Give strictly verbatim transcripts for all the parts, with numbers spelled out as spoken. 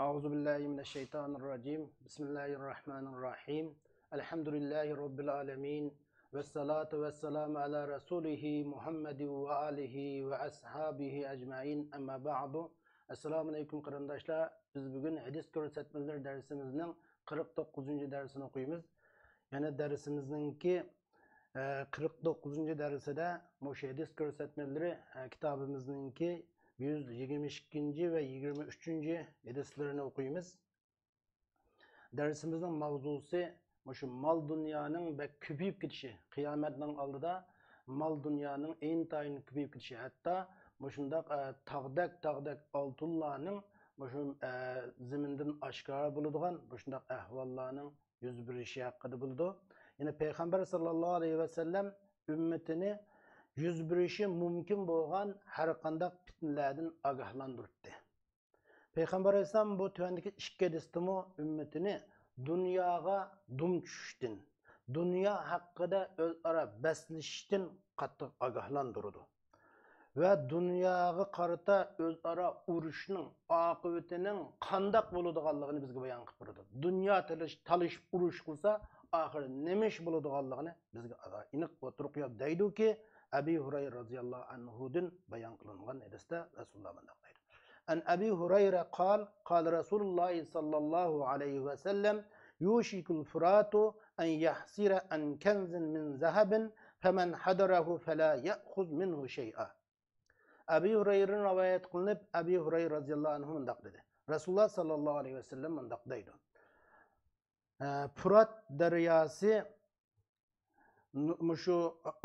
أعوذ بالله من الشيطان الرجيم. بسم الله الرحمن الرحيم. الحمد لله رب العالمين. والصلاة والسلام على رسوله محمد وآله وأصحابه أجمعين. أما بعد. ئەسسالامۇ ئەلەيكۇم قېرىنداشلار. بىز بۈگۈن ھەدىس كۆرسەتمىلىرى دەرسىمىزنىڭ قىرىق توققۇزىنچى دەرسىنى ئوقۇيمىز. يەنە دەرسىمىزنىڭكى، ئە، قىرىق توققۇزىنچى دەرسىدە مۇشۇ ھەدىس كۆرسەتمىلىرى، ئە، كىتابىمىزنىڭكى يۈز يىگىرمە ئىككىنچى ۋە يىگىرمە ئۈچىنچى ھەدىسلىرىنى ئوقۇيمىز. دەرسىمىزنىڭ ماۋزۇسى مۇشۇ مال دۇنيانىڭ بەك كۆپىيىپ كېتىشى، قىيامەتنىڭ ئالدىدا مال دۇنيانىڭ ئىنتايىن كۆپىيىپ كېتىشى، ھەتتا مۇشۇنداق، ئە، تاغدەك، تاغدەك ئالتۇنلارنىڭ مۇشۇ، ئە، زېمىندىن ئاشكارا بولىدىغان مۇشۇنداق ئەھۋاللارنىڭ يۈز بېرىشى ھەققىدە بولىدۇ. يەنە پەيغەمبەر ساللاللاھۇ ئەلەيھى ۋەسەللەم ئۈممىتىنى يۈز بېرىشى مۇمكىن بولغان ھەر قانداق پىتنىلەردىن ئاگاھلاندۇرۇپتى. پەيغەمبەر ئەلەيھىسسالام بۇ تۆۋەندىكى ئىككى ھەدىستىمۇ ئۈممىتىنى دۇنياغا دۇم چۈشۈشتىن، دۇنيا ھەققىدە ئۆزئارا بەسلىشىشتىن قاتتىق ئاگاھلاندۇرىدۇ. ۋە دۇنياغا قارىتا ئۆزئارا ئۇرۇشنىڭ ئاقىۋىتىنىڭ قانداق بولىدىغانلىقىنى بىزگە بايان قىلىپ بېرىدۇ. دۇنيا تالىش-، تالىشىپ ئۇرۇش قىلسا، ئاخىرى نېمە ئىش بولىدىغانلىقىنى بىزگە ئېنىق ئوتتۇرىغا قويۇپ دەيدۇكى، ئەبى ھۇرەيرە رازىياللاھۇ ئەنھۇدىن بايان قىلىنغان ھەدىستە رەسۇلۇللا مۇنداق دەيدۇ. عن أبي هريرة قال، قال رسول الله صلى الله عليه وسلم، يوشك الفرات أن يحصر عن كنز من ذهب، فمن حضره فلا يأخذ منه شيئا. ئەبى ھۇرەيرىدىن رىۋايەت قىلىنىپ، ئەبى ھۇرەيرە رازىياللاھۇ ئەنھۇ مۇنداق دېدى. رەسۇلۇللا ساللاللاھۇ ئەلەيھى ۋەسەللەم مۇنداق دەيدۇ. ئە، پۇرات دەرياسى نۇ-، مۇشۇ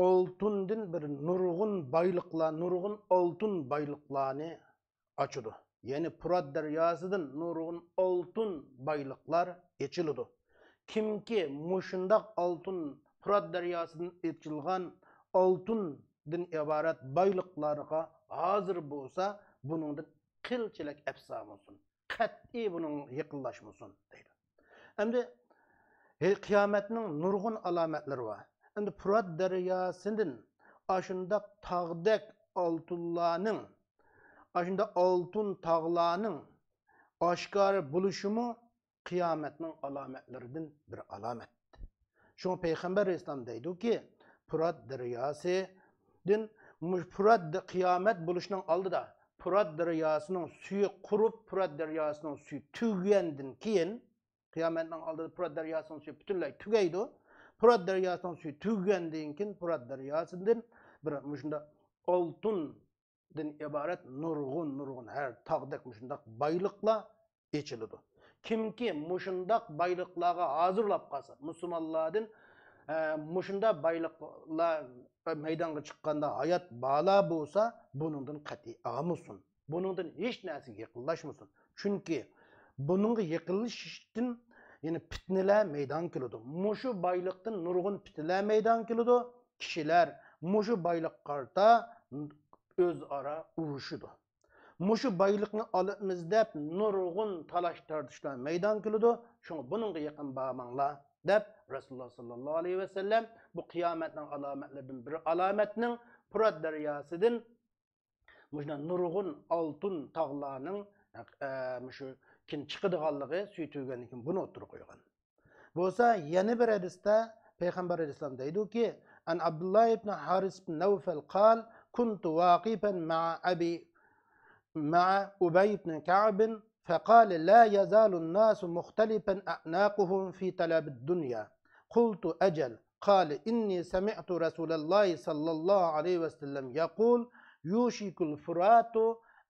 ئالتۇندىن بىر نۇرغۇن بايلىقلار، نۇرغۇن ئالتۇن بايلىقلارنى ئاچىدۇ. يەنى پۇرات دەرياسىدىن نۇرغۇن ئالتۇن بايلىقلار ئېچىلىدۇ. كىمكى مۇشۇنداق ئالتۇن، پۇرات دەرياسىدىن ئېچىلغان ئالتۇندىن ئىبارەت بايلىقلارغا ھازىر بولسا، بۇنىڭدىن قىلچىلەك ئەپسا بولسۇن، قەتئىي بۇنىڭغا يېقىنلاشمىسۇن دەيدۇ. ئەمدى ھې-، قىيامەتنىڭ نۇرغۇن ئالامەتلىرى بار. ئەمدى پۇرات دەرياسىدىن ئاشۇنداق تاغدەك ئالتۇنلارنىڭ، ئاشۇنداق ئالتۇن تاغلارنىڭ ئاشكارا بولۇشىمۇ قىيامەتنىڭ ئالامەتلىرىدىن بىر ئالامەت. شۇڭا پەيغەمبەر ئەلەيھىسسالام دەيدۇكى، پۇرات دەرياسىدىن، مۇ-، پۇرات د-، قىيامەت بولۇشنىڭ ئالدىدا پۇرات دەرياسىنىڭ سۈيى قۇرۇپ، پۇرات دەرياسىنىڭ سۈيى تۈگىگەندىن كېيىن، قىيامەتنىڭ ئالدىدا پۇرات دەرياسىنىڭ سۈيى پۈتۈنلەي تۈگەيدۇ. پۇرات دەرياسىنىڭ سۈيى تۈگىگەندىن كېيىن، پۇرات دەرياسىدىن بىر مۇشۇنداق ئالتۇندىن ئىبارەت نۇرغۇن، نۇرغۇن ھەر تاغدەك مۇشۇنداق بايلىقلار ئېچىلىدۇ. كىمكى مۇشۇنداق بايلىقلارغا ھازىرلاپ قالسا، مۇسۇلمانلاردىن، ئە، مۇشۇنداق بايلىقلار مەيدانغا چىققاندا ھايات بالا بولسا، بۇنىڭدىن قەتئىي ئالمىسۇن. بۇنىڭدىن ھېچ نەرسىگە يېقىنلاشمىسۇن. چۈنكى بۇنىڭغا يېقىنلىشىشتىن يەنە پىتنىلەر مەيدانغا كېلىدۇ. مۇشۇ بايلىقتىن نۇرغۇن پىتنىلەر مەيدانغا كېلىدۇ. كىشىلەر مۇشۇ بايلىققا قارىتا ئۆزئارا ئۇرۇشىدۇ. مۇشۇ بايلىقنى ئالىمىز دەپ نۇرغۇن تالاش-تارتىشلار مەيدانغا كېلىدۇ. شۇڭا بۇنىڭغا يېقىن بارماڭلار، دەپ رەسۇلۇللا ساللاللاھۇ ئەلەيھى ۋەسەللەم بۇ قىيامەتنىڭ ئالامەتلىرىدىن بىر ئالامەتنىڭ پۇرات دەرياسىدىن مۇشۇنداق نۇرغۇن ئالتۇن تاغلارنىڭ، ئە، مۇشۇ كېيىن چىقىدىغانلىقى، سۈيى تۈگىگەندىن كېيىن بۇنى ئوتتۇرىغا قويغان. بولسا يەنە بىر ھەدىستە پەيغەمبەر ئەلەيھىسسالام دەيدۇكى، عن عبد الله بن حارث بن نوفل قال، كنت واقفا مع أبي، مع أبي بن كعب، فقال، لا يزال الناس مختلفا أعناقهم في طلب الدنيا. قلت، أجل. قال، إني سمعت رسول الله صلى الله عليه وسلم يقول، يوشك الفرات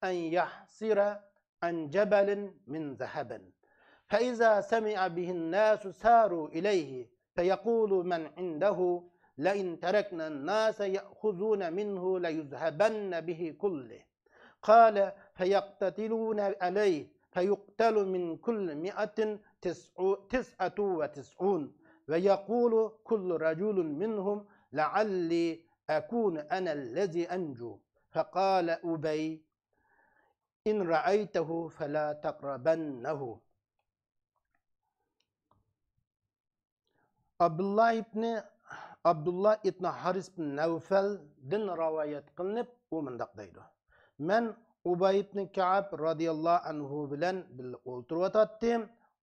أن يحصر عن جبل من ذهب، فإذا سمع به الناس ساروا إليه، فيقول من عنده، لئن تركنا الناس يأخذون منه ليذهبن به كله. قال، فيقتتلون عليه، فيقتل من كل مائة تسع-، تسعة وتسعون، ويقول كل رجل منهم، لعلي أكون أنا الذي أنجو. فقال أبي، إن رأيته فلا تقربنه. ئابدۇللا ئىبنى، ئابدۇللا ئىبنى ھارىس بىن نەۋفەلدىن رىۋايەت قىلىنىپ، ئۇ مۇنداق دەيدۇ: مەن ئۇبەي ئىبن كەئب رازىياللاھۇ ئەنھۇ بىلەن بىللە ئولتۇرۇۋاتاتتى.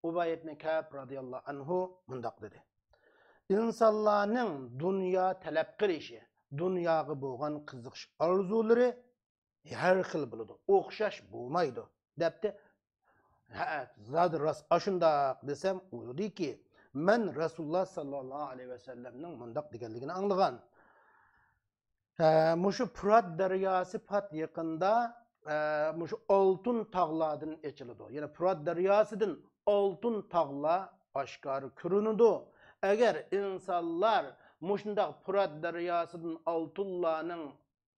ئۇبەي ئىبن كەئب رازىياللاھۇ ئەنھۇ مۇنداق دېدى: ئىنسانلارنىڭ دۇنيا تەلەپ قىلىشى، دۇنياغا بولغان قىزىقىش ئارزۇلىرى ھەر خىل بولىدۇ، ئوخشاش بولمايدۇ، دەپتى. ھە، زادى راست ئاشۇنداق دېسەم، ئۇ دېدىكى، مەن رەسۇلۇللا ساللاللاھۇ ئەلەيھى ۋەسەللەمنىڭ مۇنداق دېگەنلىكىنى ئاڭلىغان. ھە، مۇشۇ پۇرات دەرياسى پات يېقىندا، ھە، مۇشۇ ئالتۇن تاغلاردىن ئېچىلىدۇ. يەنى پۇرات دەرياسىدىن ئالتۇن تاغلار ئاشكارا كۆرۈنىدۇ. ئەگەر ئىنسانلار مۇشۇنداق پۇرات دەرياسىدىن ئالتۇنلارنىڭ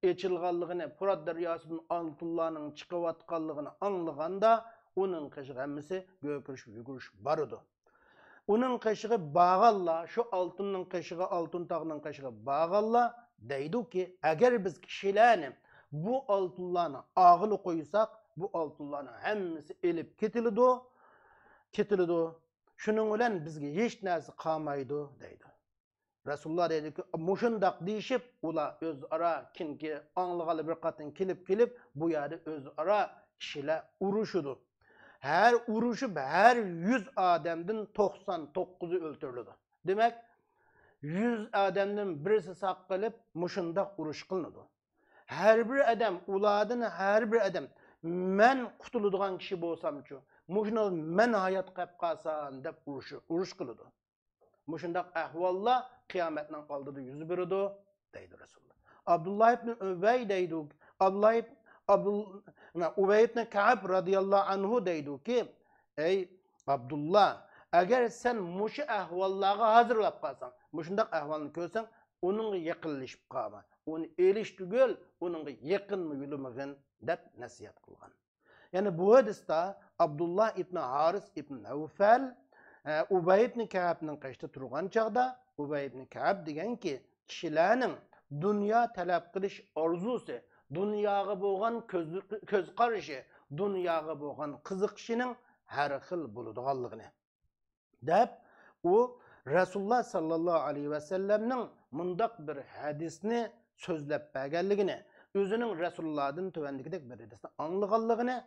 ئېچىلغانلىقىنى، پۇرات دەرياسىدىن ئالتۇنلارنىڭ چىقىۋاتقانلىقىنى ئاڭلىغاندا، ئۇنىڭ قېشىغا ھەممىسى گۆركىرىشىپ يۈگۈرۈشۈپ بارىدۇ. ئۇنىڭ قېشىغا بارغانلار، شۇ ئالتۇننىڭ قېشىغا، ئالتۇن تاغنىڭ قېشىغا بارغانلار دەيدۇكى، ئەگەر بىز كىشىلەرنى بۇ ئالتۇنلارنى ئاغىلى قويساق، بۇ ئالتۇنلارنىڭ ھەممىسى ئېلىپ كېتىلىدۇ، كېتىلىدۇ. شۇنىڭ بىلەن بىزگە ھېچ نەرسە قالمايدۇ، دەيدۇ. رەسۇلۇللا دەيدۇكى، مۇشۇنداق دېيىشىپ، ئۇلار ئۆزئارا كېيىنكى ئاڭلىغانلار بىر قېتىم كېلىپ، كېلىپ، بۇ يەردە ئۆزئارا كىشىلەر ئۇرۇشىدۇ. ھەر ئۇرۇشۇپ، ھەر يۈز ئادەمدىن توقسان توققۇزى ئۆلتۈرۈلىدۇ. دېمەك، يۈز ئادەمدىن بىرسى ساق قېلىپ، مۇشۇنداق ئۇرۇش قىلىنىدۇ. ھەر بىر ئادەم، ئۇلاردىن ھەر بىر ئادەم، مەن قۇتۇلىدىغان كىشى بولسامچۇ، مۇشۇنى مەن ھايات قېلىپ قالسام، دەپ ئۇرۇش، ئۇرۇش قىلىدۇ. مۇشۇنداق ئەھۋاللار قىيامەتنىڭ ئالدىدا يۈز بېرىدۇ، دەيدۇ رەسۇلۇللا. ئابدۇللا ئىبنى ئۈبەي دەيدۇ، ئابدۇللا ئىب-، ئابدۇل-، نېمە، ئۇبەي ئىبنى كەئب رازىياللاھۇ ئەنھۇ دەيدۇكى، ئەي ئابدۇللا، ئەگەر سەن مۇشۇ ئەھۋاللارغا ھازىرلاپ قالساڭ، مۇشۇنداق ئەھۋالنى كۆرسەڭ، ئۇنىڭغا يېقىنلىشىپ قالما. ئۇنى ئېلىش تۈگۈل، ئۇنىڭغا يېقىنمۇ يولىمىغىن، دەپ نەسىھەت قىلغان. يەنى بۇ ھەدىستە ئابدۇللا ئىبنى ھارىس ئىبنى نەۋفەل، ئە، ئۇبەي ئىبنى كەئبنىڭ قېشىدا تۇرغان چاغدا، ئۇبەي ئىبنى كەئب دېگەنكى، كىشىلەرنىڭ دۇنيا تەلەپ قىلىش ئارزۇسى، دۇنياغا بولغان كۆز، كۆز قارىشى، دۇنياغا بولغان قىزىقىشىنىڭ ھەر خىل بولىدىغانلىقىنى، دەپ، ئۇ رەسۇلۇللا ساللاللاھۇ ئەلەيھى ۋەسەللەمنىڭ مۇنداق بىر ھەدىسنى سۆزلەپ بەرگەنلىكىنى، ئۆزىنىڭ رەسۇلۇللادىن تۆۋەندىكىدەك بىر ھەدىسنى ئاڭلىغانلىقىنى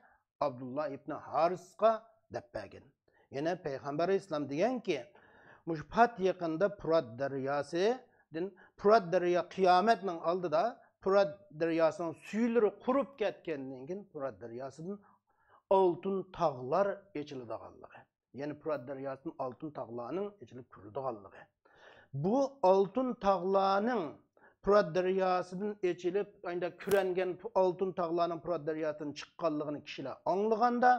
ئابدۇللا ئىبنى ھارىسقا دەپ بەرگەن. يەنە پەيغەمبەر ئەلەيھىسسالام دېگەنكى، مۇشۇ پات يېقىندا پۇرات دەرياسىدىن، پۇرات دەريا قىيامەتنىڭ ئالدىدا پۇرات دەرياسىنىڭ سۈيلىرى قۇرۇپ كەتكەندىن كېيىن پۇرات دەرياسىدىن ئالتۇن تاغلار ئېچىلىدىغانلىقى. يەنى پۇرات دەرياسىدىن ئالتۇن تاغلارنىڭ ئېچىلىپ كۆرۈلىدىغانلىقى. بۇ ئالتۇن تاغلارنىڭ پۇرات دەرياسىدىن ئېچىلىپ، ئاينىدا كۈرەنگەن پۇ-، ئالتۇن تاغلارنىڭ پۇرات دەرياسىدىن چىققانلىقىنى كىشىلەر ئاڭلىغاندا،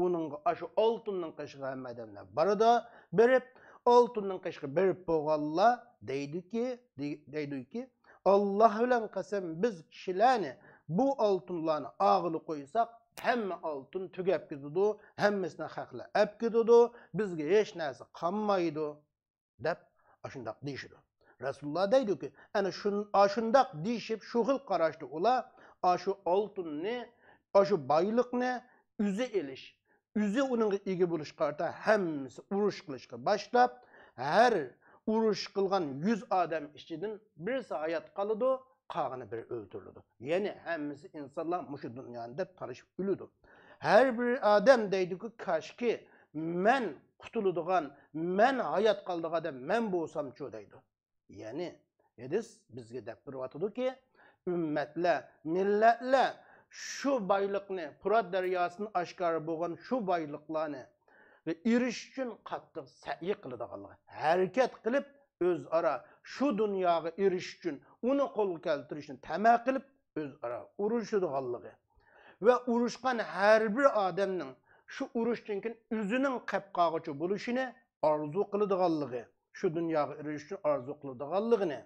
ئۇنىڭغا ئاشۇ ئالتۇننىڭ قېشىغا ھەممە ئادەملەر بارىدۇ، بېرىپ، ئالتۇننىڭ قېشىغا بېرىپ بولغانلار دەيدۇكى، دەي-، دەيدۇكى، ئاللا بىلەن قەسەم، بىز كىشىلەرنى بۇ ئالتۇنلارنى ئاغىلى قويساق، ھەممە ئالتۇن تۈگەپ كېتىدۇ، ھەممىسىنى خەقلەر ئەپ كېتىدۇ، بىزگە ھېچ نەرسە قالمايدۇ، دەپ ئاشۇنداق دېيىشىدۇ. رەسۇلۇللا دەيدۇكى، ئەنە شۇن-، ئاشۇنداق دېيىشىپ، شۇ خىل قاراشتا ئۇلار ئاشۇ ئالتۇننى، ئاشۇ بايلىقنى ئۆزى ئېلىش، ئۆزى ئۇنىڭغا ئىگە بولۇشقا قارىتا ھەممىسى ئۇرۇش قىلىشقا باشلاپ، ھەر ئۇرۇش قىلغان يۈز ئادەم ئىچىدىن بىرسى ھايات قالىدۇ، قالغىنى بىرى ئۆلتۈرۈلىدۇ. يەنى ھەممىسى ئىنسانلار مۇشۇ دۇنيانى دەپ تالىشىپ ئۆلىدۇ. ھەر بىر ئادەم دەيدۇكى، كاشكى مەن قۇتۇلىدىغان، مەن ھايات قالىدىغان ئادەم مەن بولسامچۇ دەيدۇ. يەنى ھەدىس بىزگە دەپ بېرىۋاتىدۇكى، ئۈممەتلەر، مىللەتلەر شۇ بايلىقنى، پۇرات دەرياسىدىن ئاشكارا بولغان شۇ بايلىقلارنى ئېرىشىش ئۈچۈن قاتتىق سەئي قىلىدىغانلىقى، ھەرىكەت قىلىپ، ئۆزئارا شۇ دۇنياغا ئېرىشىش ئۈچۈن، ئۇنى قولغا كەلتۈرۈشنى تەمە قىلىپ، ئۆزئارا ئۇرۇشىدىغانلىقى ۋە ئۇرۇشقان ھەر بىر ئادەمنىڭ شۇ ئۇرۇشتىن كېيىن ئۆزىنىڭ قەپ قالغۇچى بولۇشىنى ئارزۇ قىلىدىغانلىقى، شۇ دۇنياغا ئېرىشىش ئۈچۈن ئارزۇ قىلىدىغانلىقىنى،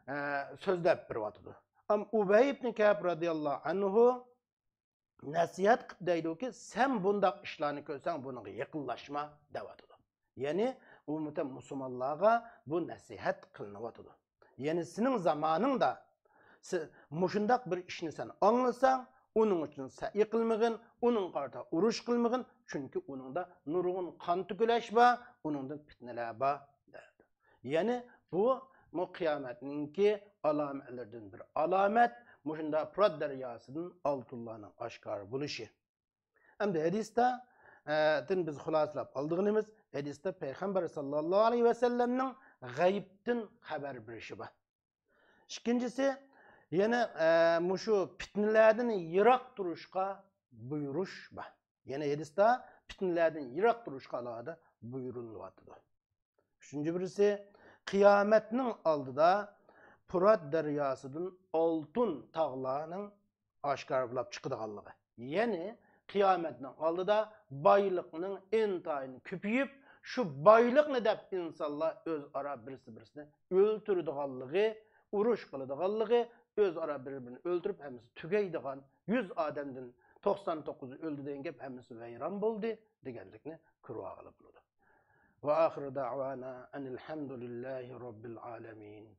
ئە، سۆزلەپ بېرىۋاتىدۇ. ئەم ئۇبەي ئىبنى كەئب رازىياللاھۇ ئەنھۇ نەسىھەت قىلىپ دەيدۇكى، سەن بۇنداق ئىشلارنى كۆرسەڭ، بۇنىڭغا يېقىنلاشما، دەۋاتىدۇ. يەنى ئومۇمەن مۇسۇلمانلارغا بۇ نەسىھەت قىلىنىۋاتىدۇ. يەنى سېنىڭ زامانىڭدا سە-، مۇشۇنداق بىر ئىشنى سەن ئاڭلىساڭ، ئۇنىڭ ئۈچۈن سەئي قىلمىغىن، ئۇنىڭغا قارىتا ئۇرۇش قىلمىغىن، چۈنكى ئۇنىڭدا نۇرغۇن قان تۆكۈلۈش بار، ئۇنىڭدىن پىتنىلەر بار، دەيدۇ. يەنى بۇ، بۇ قىيامەتنىڭكى ئالامەتلىرىدىن بىر ئالامەت، مۇشۇنداق پۇرات دەرياسىدىن ئالتۇنلارنىڭ ئاشكارا بولۇشى. ئەمدى ھەدىستە، ئە، دىن بىز خۇلاسىلاپ ئالىدىغىنىمىز، ھەدىستە پەيغەمبەر ساللاللاھۇ ئەلەيھى ۋەسەللەمنىڭ غەيىبتىن خەۋەر بېرىشى بار. ئىككىنچىسى، يەنە، ئە، مۇشۇ پىتنىلەردىن يىراق تۇرۇشقا بۇيرۇش بار. يەنە ھەدىستە پىتنىلەردىن يىراق تۇرۇشقا ئالاھىدە بۇيرۇلۇۋاتىدۇ. ئۈچىنچى بىرسى، قىيامەتنىڭ ئالدىدا پۇرات دەرياسىدىن ئالتۇن تاغلارنىڭ ئاشكارىلاپ چىقىدىغانلىقى. يەنى قىيامەتنىڭ ئالدىدا بايلىقنىڭ ئىنتايىن كۆپىيىپ، شۇ بايلىقنى دەپ ئىنسانلار ئۆزئارا بىرسى-بىرسىنى ئۆلتۈرىدىغانلىقى، ئۇرۇش قىلىدىغانلىقى، ئۆزئارا بىر-بىرىنى ئۆلتۈرۈپ، ھەممىسى تۈگەيدىغان، يۈز ئادەمدىن توقسان توققۇزى ئۆلدى دېگەن گەپ، ھەممىسى ۋەيران بولدى دېگەنلىكنى كۆرۈۋالغىلى بولىدۇ. وآخر دعوانا أن الحمد لله رب العالمين.